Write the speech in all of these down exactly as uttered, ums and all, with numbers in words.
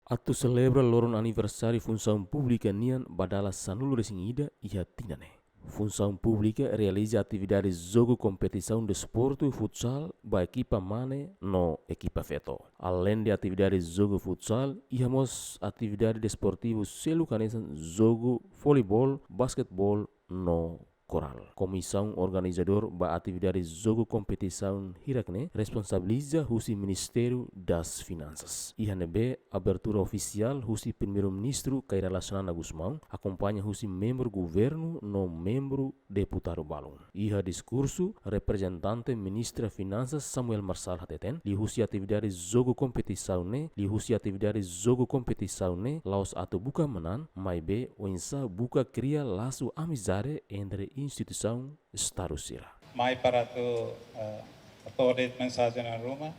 Atu selebra loron aniversáriu Funsaun Públika nian ba dala sanulu-resin-ida iha tinan ne'e, Funsaun Públika realiza atividade jogu kompetisaun desportu futsal ba ekipa mane no ekipa feto. Aleinde atividade jogu futsal, iha mós atividade desportivu seluk hanesan jogu voleibol, basketeból no koral. Komisaun organizadór ba atividade jogu kompetisaun hirak-ne'e responsabiliza husi Ministériu das Finansas. Iha ne'ebé abertura ofisiál husi Primeiru-Ministru Kay Rala Xanana Gusmão, akompaña husi membru governu no membru deputadu balun. Iha diskursu, reprezentante Ministra Finansas Samuel Marçal hateten, liuhusi atividade jogu kompetisaun ne'e, liuhusi atividade jogu kompetisaun ne'e, la'ós atu buka manán, maibé oinsá buka kria lasu amizade entre instituisaun Estadu sira. Mai para atu, eh, atu de'it mensajen ruma,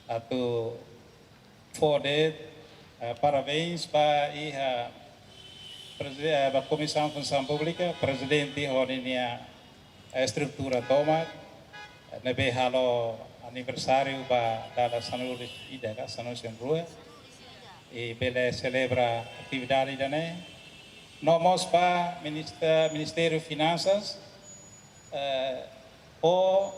atu fó de'it, eh, parabéns ba iha prezi-, eh, ba Komisaun Funsaun Públika, prezidente ho ninia, eh, estrutura tomak, eh, ne'ebé halo aniversáriu ba dala sanulu-resin-ida ka sanulu-resin-rua. I bele selebra atividade ida-ne'e. No mós ba Minista-, Ministériu Finansas, eh, ho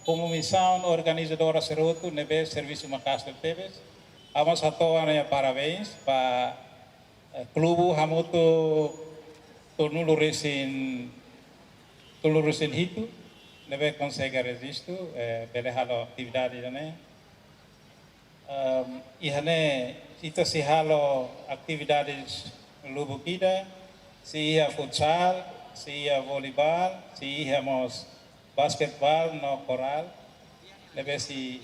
komisaun organizadora sira hotu ne'ebé servisu maka'as tebes. Ha'u mós hato'o nia parabéns ba, eh, klubu hamutuk tolunulu-resin, tolunulu-resin-hitu, ne'ebé konsege rejistu, eh, bele halo atividade ida-ne'e. Em, iha ne'e ita sei halo atividades lubuk ida, sei iha futsal, sei iha voleibol, sei iha mós basketeból no koral. Ne'ebé sei,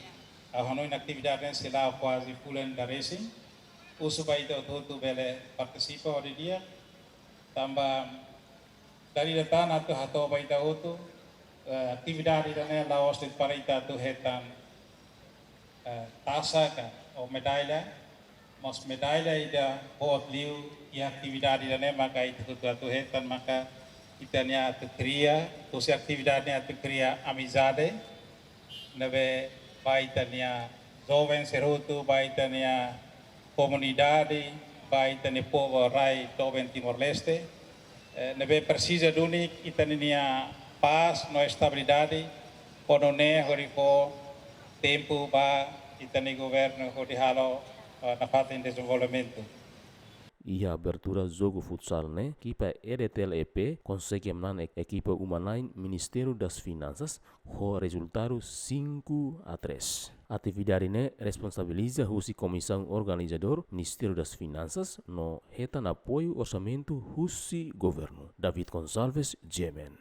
ah, hanoin atividade ne'e sei la'o kuaze fulan ida resin. Husu ba ita hotu-hotu bele partisipa hodi di'ak. Tanba dala ida tan atu hato'o ba ita hotu, eh, atividade ida-ne'e la'ós de'it para ita atu hetan, eh, tasa ka, ou medalla, mas medalla ida boot liu iha atividade ida-ne'e maka ita hotu atu hetan maka ita-nia atu kria, husi atividade ne'e atu kria amizade, ne'ebé ba ita-nia joven sira hotu, ba ita-nia komunidade, ba ita-nia povu rai doben Timor-Leste, eh, ne'ebé presiza duni ita-nia pás no estabilidade, ho nune'e hodi fó tempu ba ita-nia governu hodi halo, eh, nafatin dezenvolvimentu. Iha abertura jogu futsal ne'e, ekipa E D T L E P konsege manán ek-, ekipa uma-na'in Ministériu das Finansas ho rezultadu cinco a três. Atividade ne'e responsabiliza husi komisaun organizadór Ministériu das Finansas no hetan apoiu orsamentu husi governu. David Gonçalves, G M N.